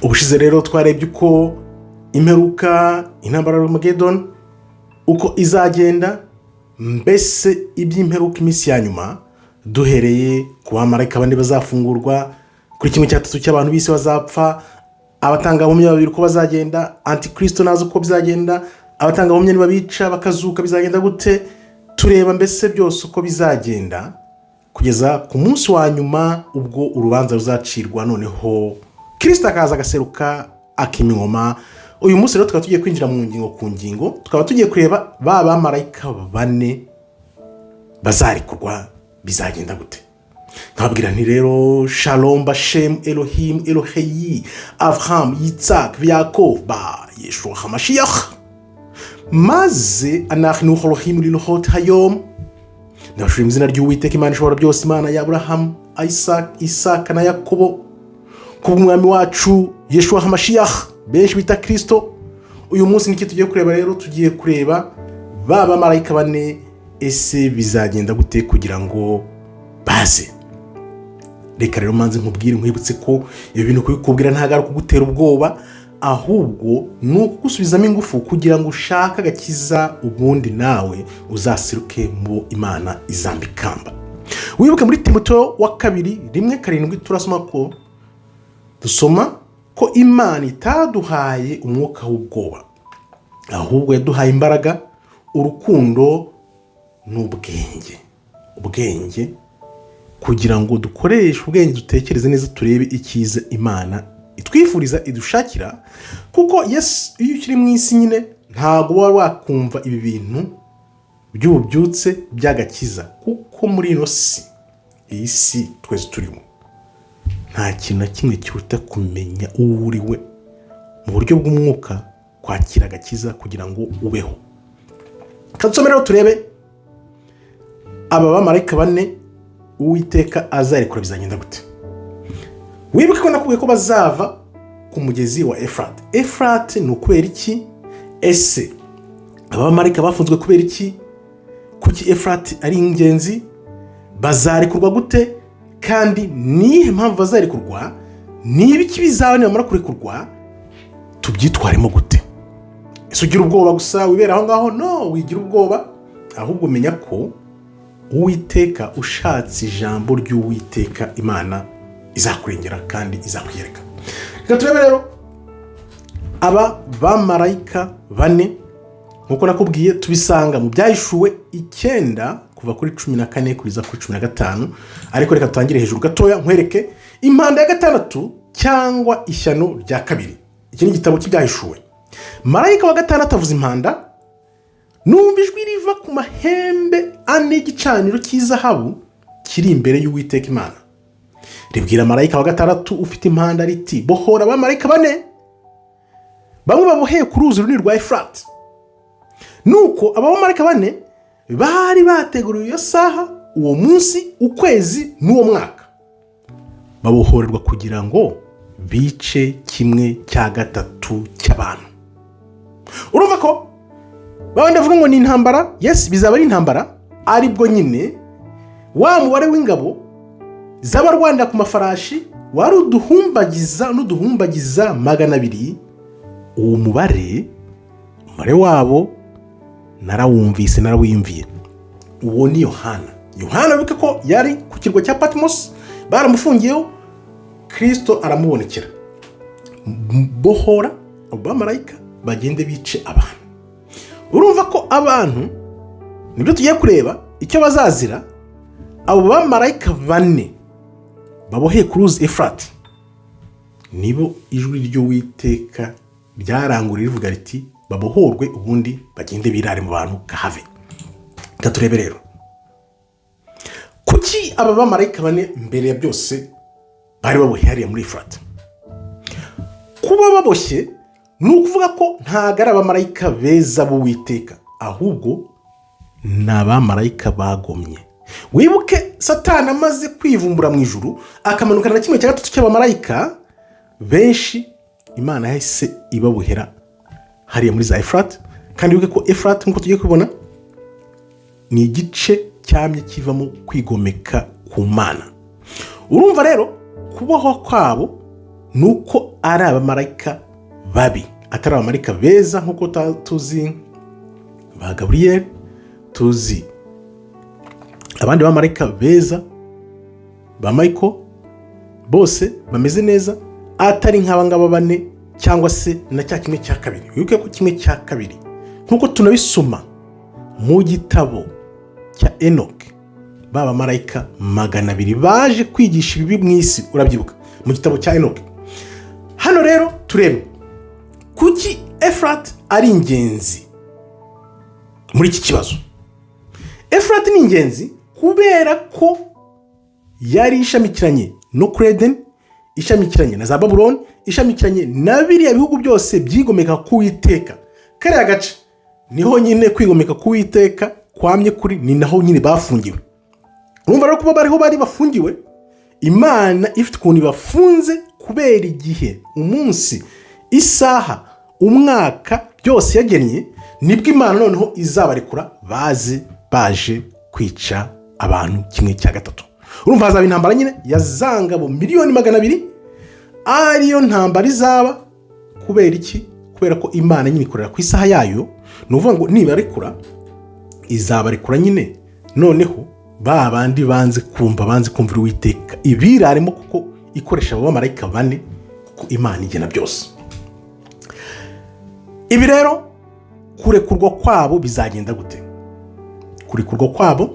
Ubushize rero twarebye uko imperuka, intambara ya Armageddon, uko izagenda, mbese iby'imperuka, iminsi ya nyuma, duhereye ku bamarayika bane bazafungurwa, kuri 1/3 cy'abantu b'isi bazapfa, abatangabuhamya babiri uko bazagenda, Antikirisito nazi uko bizagenda, abatangabuhamya nibabica bakazuka bizagenda gute, tureba mbese byose uko bizagenda kugeza ku munsi wa nyuma ubwo urubanza ruzacirwa, noneho Kirisito akaza agaseruka akima ingoma. Uyu munsi rero tukaba tugiye kwinjira mu ngingo ku ngingo, tukaba tugiye kureba ba bamarayika bane bazarekurwa bizagenda gute. Nkababwira nti rero: "Shalom bashem Elohim Eloheyi Avraham Yitzhak Yaakov ba Yeshua Hamashiach." Maze anachnu Elohim lilohot hayom, ndabashimira mu izina ry'Uwiteka Imana ishobora byose, Imana ya Aburahamu, Isaac, Isaka na Yakobo, kubw'umwami wacu Yeshua Hamashiach benshi bita Kirisito. Uyu munsi niki tugiye kureba rero? Tugiye kureba ba bamarayika bane. Ese bizagenda gute kugira ngo baze? Reka rero manze nkubwire, nkwibutse ko ibi bintu kubikubwira ntabwo ari ukugutera ubwoba, ahubwo ni ukugusubizamo ingufu kugira ngo ushake agakiza, ubundi nawe uzaseruke mu Imana izamba ikamba. Wibuke muri Timoteyo wa kabiri 1:7, turasoma ko, dusoma ko Imana itaduhaye umwuka w'ubwoba, ahubwo yaduhaye imbaraga, urukundo n'ubwenge. Ubwenge kugira ngo dukoreshe ubwenge, dutekereze neza, turebe icyiza Imana itwifuriza, idushakira. Kuko Yesu, iyo ukiri mu isi nyine ntabwo uba wakumva ibi bintu by'ububyutse by'agakiza, kuko muri ino si, iyi si twese turimo, nta kintu na kimwe kiruta kumenya uwo uri we mu buryo bw'umwuka, kwakira agakiza kugira ngo ubeho. Reka rero turebe aba bamarayika bane Uwiteka azarekura bizagenda gute. Wibuke ko nakubwiye ko bazava ku mugezi wa Efurate. Efurate ni ukubera iki? Ese aba bamarayika bafunzwe kubera iki? Kuki Efurate ari ingenzi? Bazarekurwa gute? Kandi niyihe mpamvu bazarekurwa? Ni ibiki bizaba nibamara kurekurwa? Tubyitwaremo gute? Ese ugira ubwoba gusa wibera aho ngaho? No wigira ubwoba, ahubwo umenya ko Uwiteka, ushatse ijambo ry'Uwiteka, Imana izakurengera kandi izakwiyereka. Reka turebe rero aba bamarayika bane. Nk'uko nakubwiye, tubisanga mu Byahishuwe 9 kuva kuri 14 kugeza kuri 15. Ariko reka dutangire hejuru gatoya nkwereke impanda ya gatandatu cyangwa ishyano rya kabiri. Iki ni igitabo cy'Ibyahishuwe. Marayika wa gatandatu avuza impanda, numva ijwi riva ku mahembe ane y'igicaniro cy'izahabu kiri imbere y'Uwiteka Imana, ribwira marayika wa gatandatu ufite impanda riti: "Bohora abamarayika bane bamwe baboheye ku ruzi runini rwa Efurati." Nuko aba bamarayika bane bari bateguriwe iyo saha, uwo munsi, ukwezi n'uwo mwaka, babohorerwa kugira ngo bice 1/3 cy'abantu. Urumva ko babandi bavuga ngo ni intambara. Yes, bizaba ari intambara, aribwo nyine wa mubare w'ingabo z'abarwanira ku mafarashi wari uduhumbagiza n'uduhumbagiza 200. Uwo mubare, umubare wabo narawumvise, narawiyumviye. Uwo ni Yohana. Yohana, wibuke ko yari ku kirwa cya Patimosi, baramufungiyeho, Kirisito aramubonekera: "Bohora abo bamarayika bagende bice abantu." Urumva ko abantu, nibyo tugiye kureba icyo bazazira. Abo bamarayika bane baboheye ku ruzi Efurati nibo ijwi ry'Uwiteka ryaranguriye rivuga riti: "Babohorwe, ubundi bagende birare mu bantu kahave." Reka turebe rero kuki aba bamarayika bane mbere ya byose bari baboheye hariya muri Efurati. Kuba baboshye ni ukuvuga ko ntabwo ari abamarayika beza b'Uwiteka, ahubwo ni abamarayika bagomye. Wibuke Satani amaze kwivumbura mu ijuru, akamanukana na 1/3 cy'abamarayika benshi, Imana yahise ibabohera hariya muri za Efurati. Kandi wibuke ko Efurati, nk'uko tugiye kubibona, ni igice cyamye kivamo kwigomeka ku Mana. Urumva rero kubohwa kwabo ni uko ari abamarayika babi, atari abamarayika beza nk'uko tuzi ba Gaburiyeli, tuzi abandi bamarayika beza ba Michael, bose bameze neza, atari nk'aba ngaba bane cyangwa se na cya kimwe cya kabiri. Wibuke ko kimwe cya kabiri, nk'uko tunabisoma mu gitabo cya Enoke, ba bamarayika 200 baje kwigisha ibibi mu isi, urabyibuka mu gitabo cya Enoke. Hano rero turebe kuki Efurati ari ingenzi muri iki kibazo. Efurati ni ingenzi kubera ko yari ishamikiranye no kuri Edeni, ishamikiranye na za Babuloni, ishamikiranye na biriya bihugu byose byigomeka ku Uwiteka. Kariya gace niho nyine kwigomeka ku Uwiteka kwamye kuri, ni naho nyine bafungiwe. Urumva rero kuba bariho bari bafungiwe, Imana ifite ukuntu ibafunze kubera igihe, umunsi, isaha, umwaka byose yagennye, nibwo Imana noneho izabarekura baze baje kwica abantu kimwe cya gatatu. Urumva hazaba intambara nyine ya za ngabo miliyoni 200, ariyo ntambara izaba. Kubera iki? Kubera ko Imana nyine ikorera ku isaha yayo. Ni ukuvuga ngo nibarekura, izabarekura nyine noneho ba bandi banze kumva, banze kumvira Uwiteka, ibiraremo, kuko ikoresha abo bamarayika bane, kuko Imana igena byose. Ibi rero, kurekurwa kwabo bizagenda gute? Kurekurwa kwabo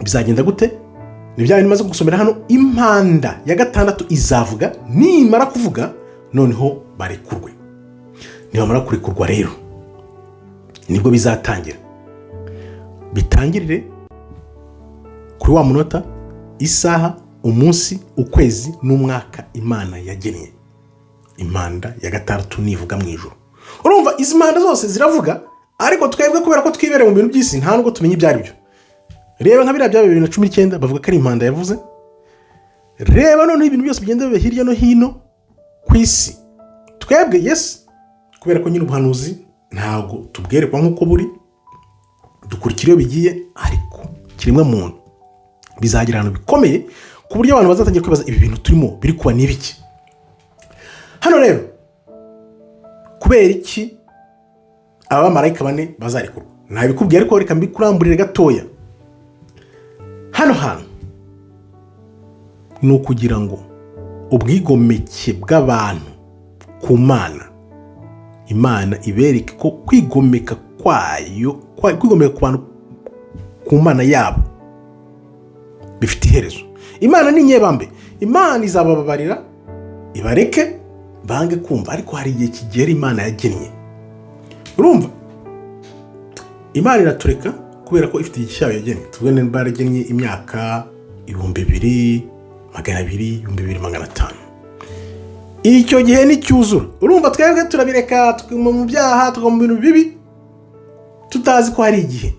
bizagenda gute? Ni bya bintu maze gusomera hano. Impanda ya gatandatu izavuga, nimara kuvuga noneho barekurwe. Nibamara kurekurwa rero nibwo bizatangira, bitangirire kuri wa munota, isaha, umunsi, ukwezi n'umwaka Imana yagennye. Impanda ya gatandatu nivuga mu ijoro. Urumva izi mpanda zose ziravuga, ariko twebwe kubera ko twibereye mu bintu by'isi nta nubwo tumenya ibyo ari byo. Reba nka biriya bya 2019 bavuga ko ari impanda yavuze. Reba noneho ibintu byose bigenda biba hirya no hino ku isi. Twebwe, yes, kubera ko nyine ubuhanuzi ntabwo tubwerekwa nk'uko buri, dukurikira iyo bigiye, ariko kiremwa muntu bizagira ahantu bikomeye ku buryo abantu bazatangira kwibaza: ibi bintu turimo biri kuba ni ibiki? Hano rero, kubera iki abamarayika bane bazarekurwa? Ntabikubwiye, ariko reka mbikuramburire gatoya. Hano hantu ni ukugira ngo ubwigomeke bw'abantu ku Mana, Imana ibereke ko kwigomeka kwayo, kwigomeka ku bantu ku Mana yabo bifite iherezo. Imana ni inyebambe, Imana izabababarira ibareke bange kumva, ariko hari igihe kigera Imana yagennye. Urumva Imana iratureka kubera ko ifite igihe cyayo yagennye. Tuvuge niba yaragennye imyaka 2200, 2500, icyo gihe nicyuzura, urumva twebwe turabireka, tukaguma mu byaha, tukaguma mu bintu bibi, tutazi ko hari igihe.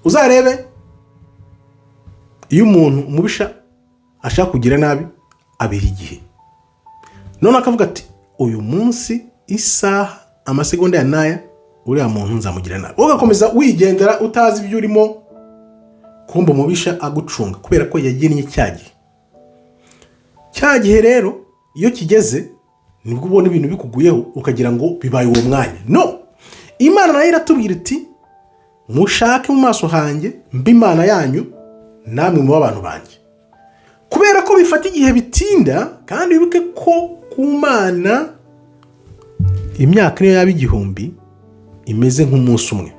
Uzarebe iyo umuntu umubisha ashaka kugira nabi, abiha igihe, none akavuga ati: "Uyu munsi, isaha, amasegonda ya n'aya, uriya muntu nzamugira nabi." Wowe ugakomeza wigendera utazi ibyo urimo, kumva umubisha agucunga kubera ko yagennye cya gihe. Cya gihe rero iyo kigeze nibwo ubona ibintu bikuguyeho, ukagira ngo bibaye uwo mwanya. No Imana nayo iratubwira iti: "Mushake mu maso hanjye, mbe Imana yanyu, namwe mube abantu banjye." Kubera ko bifata igihe, bitinda, kandi wibuke ko ku Mana imyaka niyo yaba 1000 imeze nk'umunsi umwe.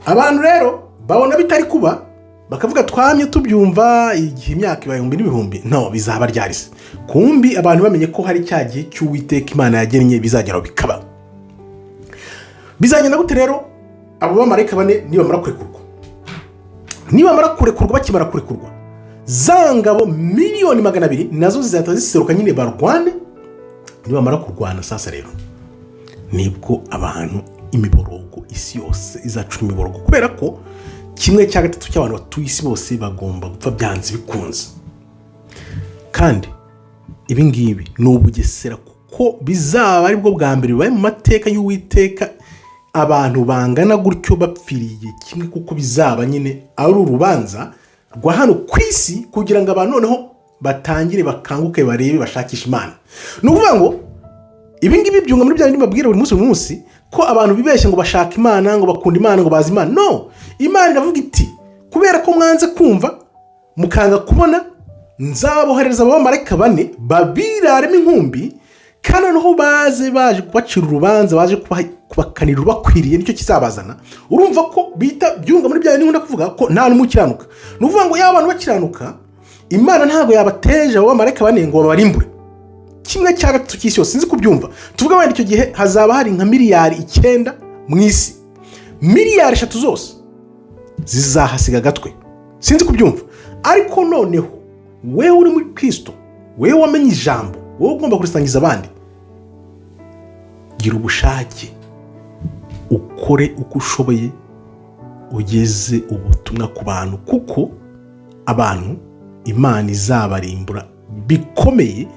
Abantu rero babona bitari kuba, bakavuga: "Twamye tubyumva igihe, imyaka ibaye ibihumbi n'ibihumbi, no bizaba ryari se?" Kumbi abantu bamenye ko hari cya gihe cy'Uwiteka Imana yagennye bizageraho bikaba. Bizagenda gute rero? Abo bamarayika bane nibamara kurekurwa, bakimara kurekurwa, za ngabo miliyoni 200 nazo zizahita ziseruka nyine barwane. Nibamara kurwana sasa rero nibwo abantu imiborogo, isi yose izacura imiborogo, kubera ko kimwe cya gatatu cy'abantu batuye isi bose bagomba gupfa byanze bikunze. Kandi ibi ngibi ni ubugesera, kuko bizaba aribwo bwa mbere bibaye mu mateka y'Uwiteka, abantu bangana gutyo bapfiriye igihe kimwe, kuko bizaba nyine ari urubanza rwa hano ku isi kugira ngo abantu noneho Batangire bakanguke, barebe, bashakishe Imana. Ni ukuvuga ngo ibi ngibi byunga muri bya bindi mbabwira buri munsi, buri munsi, ko abantu bibeshya ngo bashaka Imana, ngo bakunda Imana, ngo bazi Imana. No, Imana iravuga iti: "Kubera ko mwanze kumva, mukanga kubona, nzabohereza abamarayika bane babiraremo inkumbi, kandi noneho baze baje kubacira urubanza, baje kubakanira urubakwiriye." Nicyo kizabazana. Urumva ko bita byunga muri bya bindi nkunda kuvuga ko nta n'umwe ukiranuka. Ni ukuvuga ngo yaba abantu bakiranuka, Imana ntabwo yabateje abo bamarayika bane ngo babarimbure 1/3 cy'isi yose. Sinzi kubyumva. Tuvuga wenda icyo gihe hazaba hari nka miliyari 9 mu isi, miliyari 3 zose zizahasiga agatwe. Sinzi kubyumva. Ariko noneho wewe uri muri Kirisito, wewe wamenye ijambo, wowe ugomba kurisangiza abandi, gira ubushake, ukore uko ushoboye, ugeze ubutumwa ku bantu, kuko abantu Imana izabarimbura bikomeye.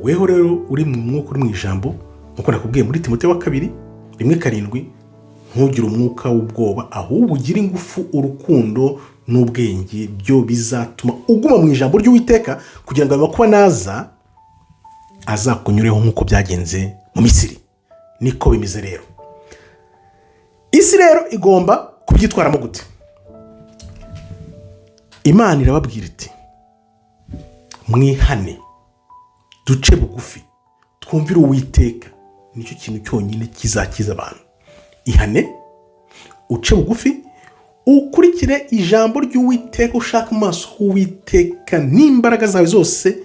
Weho rero uri mu mwuka, uri mu ijambo, nk'uko nakubwiye muri Timote wa kabiri 1:7, ntugire umwuka w'ubwoba, ahubwo ugire ingufu, urukundo n'ubwenge, byo bizatuma uguma mu ijambo ry'Uwiteka, kugira ngo amakuba naza azakunyureho nk'uko byagenze mu Misiri. Niko bimeze rero. Isi rero igomba kubyitwaramo gute? Imana irababwira iti: "Mwihane, duce bugufi, twumvire Uwiteka." Nicyo kintu cyonyine kizakiza abantu. Ihane, uce bugufi, ukurikire ijambo ry'Uwiteka, ushaka mu maso h'Uwiteka n'imbaraga zawe zose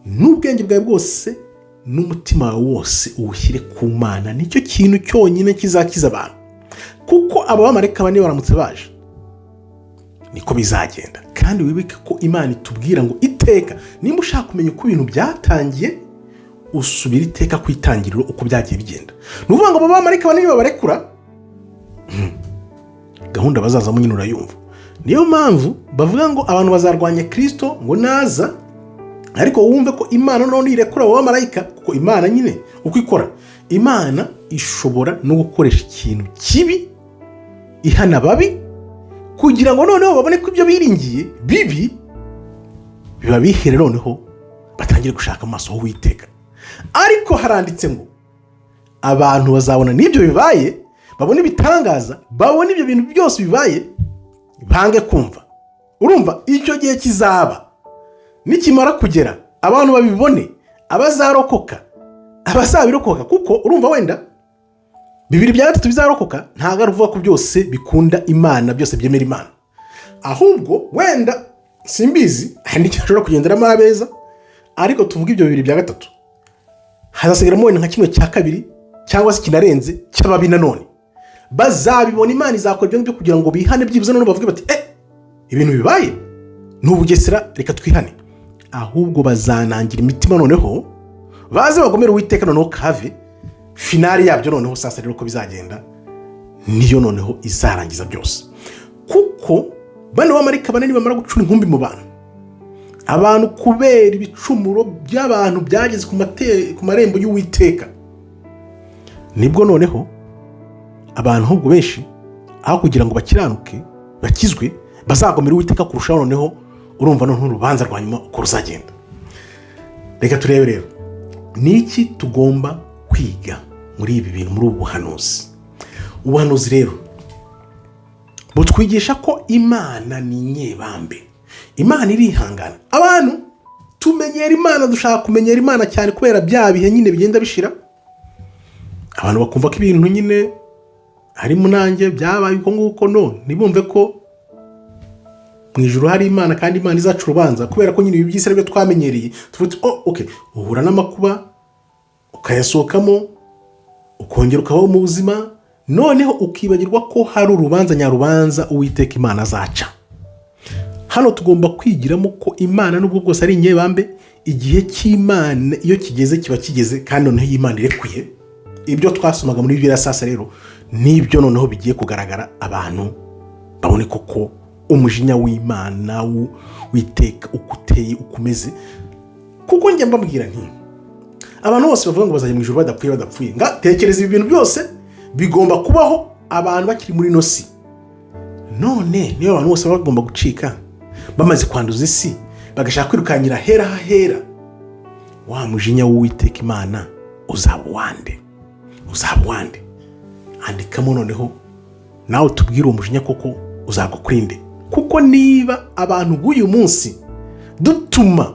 n'ubwenge bwawe bwose n'umutima wawe wose, uwushyire ku Mana. Nicyo kintu cyonyine kizakiza abantu, kuko abo bamarayika bane baramutse baje, niko bizagenda. Kandi wibuke ko Imana itubwira ngo iteka nimba ushaka kumenya uko ibintu byatangiye, usubira iteka ku itangiriro, uko byagiye bigenda. Ni ukuvuga ngo abo bamarayika bane nibabarekura, gahunda bazazamo nyine urayumva. Niyo mpamvu bavuga ngo abantu bazarwanya Kirisito ngo naza. Ariko wumve ko Imana none irekura abo bamarayika, kuko Imana nyine uko ikora, Imana ishobora no gukoresha ikintu kibi ihana ababi, kugira ngo noneho babone ko ibyo biringiye bibi biba bihere, noneho batangire gushaka amaso h'Uwiteka. Ariko haranditse ngo abantu bazabona n'ibyo bibaye, babone ibitangaza, babone ibyo bintu byose bibaye, bange kumva. Urumva icyo gihe kizaba nikimara kugera, abantu babibone, abazarokoka, abazabirokoka, kuko urumva wenda 2/3 bizarokoka. Ntabwo ari ukuvuga ko byose bikunda Imana, byose byemera Imana. Ahubwo wenda simbizi, hari n'igihe ashobora kugenderamo abeza. Ariko tuvuge ibyo 2/3, hazasigaramo wenda nka 1/2 cyangwa se kinarenze cy'ababi. Nanone bazabibona, Imana izakora ibyo ngibyo kugira ngo bihane byibuze, noneho bavuge bati: "Eh, ibintu bibaye ni ubugesera, reka twihane." Ahubwo bazanangira imitima, noneho baze bagomere Uwiteka. Noneho kave finale yabyo, noneho sasa rero uko bizagenda, niyo noneho izarangiza byose. Kuko bano bamarayika bane nibamara gucura inkumbi mu bantu, abantu kubera ibicumuro by'abantu byageze ku marembo y'Uwiteka, nibwo noneho abantu ahubwo benshi, aho kugira ngo bakiranuke bakizwe, bazagomera Uwiteka kurushaho. Noneho urumva noneho urubanza rwa nyuma uko ruzagenda. Reka turebe rero ni iki tugomba kwiga muri ibi bintu, muri ubu buhanuzi. Ubuhanuzi rero butwigisha ko Imana ni inyebambe, Imana irihangana. Abantu tumenyera Imana, dushaka kumenyera Imana cyane kubera bya bihe nyine bigenda bishira, abantu bakumva ko ibintu nyine harimo nanjye byabaye uko nguko. No ntibumve ko mu ijuru hari Imana kandi Imana izaca urubanza, kubera ko nyine ibi by'isi aribyo twamenyereye. Tuvuga tuti: "Oh, okay." Uhura n'amakuba, ukayasohokamo, ukongera ukabaho mu buzima, noneho ukibagirwa ko hari urubanza nyarubanza Uwiteka Imana azaca. Hano tugomba kwigiramo ko Imana, nubwo bwose ari inyebambe, igihe cy'Imana iyo kigeze kiba kigeze. Kandi noneho iyo Imana irekuye ibyo twasomaga muri Bibiliya, sasa rero nibyo noneho bigiye kugaragara, abantu babone koko umujinya w'Imana witeka uko uteye, uko umeze. Kuko njya mbabwira nti: "Abantu bose bavuga ngo bazajya mu ijuru badapfuye, badapfuye, nga tekereza, ibi bintu byose bigomba kubaho abantu bakiri muri ino si." None niba abantu bose baba bagomba gucika bamaze kwanduza isi. Bagashaka kwirukankira hera hahera. Wa mujinya w'Uwiteka Imana uzaba uwande? Uzaba uwande? Andikamo noneho nawe tubwire, uwo mujinya koko uzagwa kuri nde? Kuko niba abantu b'uyu munsi dutuma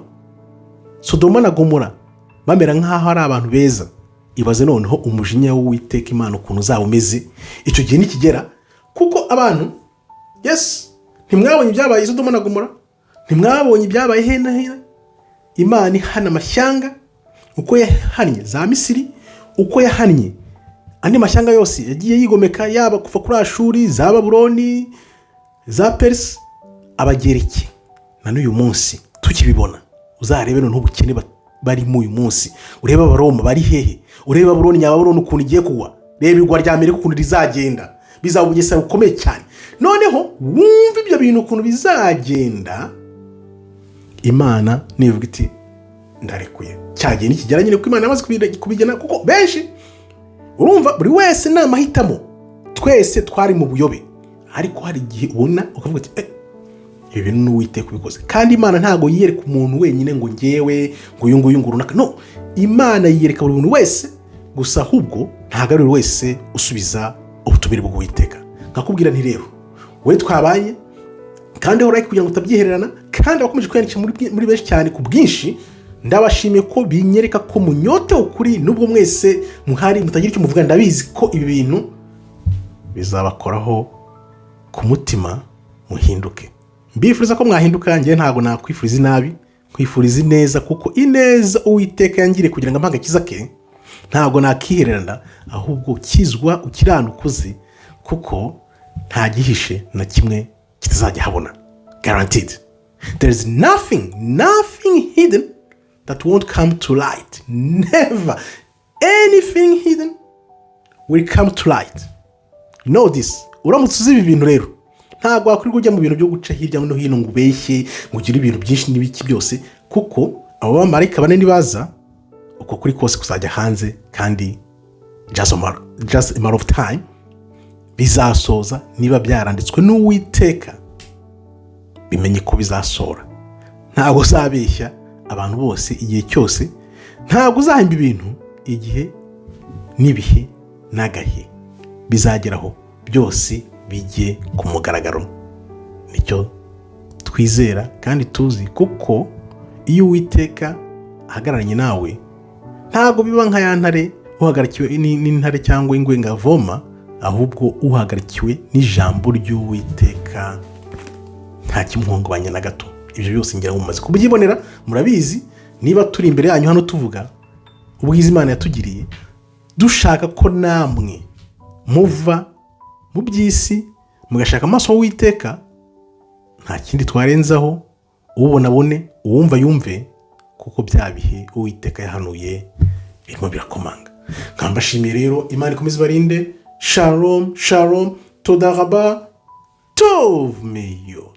Sodoma na Gomora bamera nk'aho ari abantu beza, ibaze noneho umujinya w'Uwiteka Imana ukuntu uzaba umeze icyo gihe nikigera. Kuko abantu, yes, ntimwabonye ibyabaye i Sodoma na Gomora? Ntimwabonye ibyabaye hena hena? Imana ihana amashyanga uko yahannye za Misiri, uko yahannye andi mashyanga yose yagiye yigomeka, yaba kuva kuri Ashuri, za Babuloni, za Perisi, Abagereki, na n'uyu munsi tukibibona. Uzarebe noneho ubukene barimo uyu munsi, urebe Abaroma bari hehe, urebe Babuloni, Nyababuloni ukuntu igiye kugwa, reba igwa rya Amerika ukuntu rizagenda, bizaba ubugesera bukomeye cyane. Noneho wumve ibyo bintu ukuntu bizagenda. Imana nivuga iti "Ndarekuye", cyagiye nikigera nyine, kuko Imana yamaze kubigena. Kuko benshi, urumva, buri wese ni amahitamo. Twese twari mu buyobe, ariko hari igihe ubona ukavuga uti "Eh, ibi bintu ni Uwiteka ubikoze." Kandi Imana ntabwo yiyereka umuntu wenyine ngo ngewe, ngo uyu nguyu, ngo runaka. No, Imana yiyereka buri muntu wese gusa, ahubwo ntabwo ari buri wese usubiza ubutumire bw'Uwiteka. Nkakubwira nti rero wowe twabanye, kandi like kugira ngo utabyihererana. Kandi abakomeje kwiyandikisha muri benshi cyane ku bwinshi, ndabashimiye ko binyereka ko munyotewe ukuri. Nubwo mwese muhari mutagira icyo muvuga, ndabizi ko ibi bintu bizabakoraho ku mutima muhinduke. Mbifuriza ko mwahinduka. Njye ntabwo nakwifuriza inabi, nkwifuriza ineza, kuko ineza Uwiteka yangiriye kugira ngo ampe agakiza ke ntabwo nakihererana. Ahubwo kizwa ukiranuka uzi, kuko nta gihishe na kimwe kitazajya habona. Guaranteed, there is nothing, nothing hidden that won't come to light. Never. Anything hidden will come to light. Know this. Uramutse uzi ibi bintu rero, ntabwo wakwirirwa ujya mu bintu byo guca hirya no hino ngo ubeshye, ngo ugire ibintu byinshi n'ibiki byose, kuko abo bamarayika bane nibaza, uko kuri kose kuzajya hanze. Kandi just a matter of time bizasoza. Niba byaranditswe n'Uwiteka, bimenye ko bizasohora. Ntabwo uzabeshya abantu bose igihe cyose, ntabwo uzahimba ibintu. Igihe n'ibihe n'agahe bizageraho byose bijye ku mugaragaro. Nicyo twizera kandi tuzi, kuko iyo Uwiteka ahagararanye nawe, ntabwo biba nka ya ntare uhagarikiwe n'intare cyangwa ingwe ngo avoma, ahubwo uhagarikiwe n'ijambo ry'Uwiteka nta kimuhungabanya na gato. Ibyo byose ngira ngo mumaze kubyibonera, murabizi. Niba turi imbere yanyu hano tuvuga ubwiza Imana yatugiriye, dushaka ko namwe muva mu by'isi mugashaka amaso w'Uwiteka, nta kindi twarenzaho. Ubona abone, uwumva yumve, kuko bya bihe Uwiteka yahanuye birimo birakomanga. Nkambashimiye rero, Imana ikomeze ibarinde. Shalom, shalom, toda raba, tov meyo.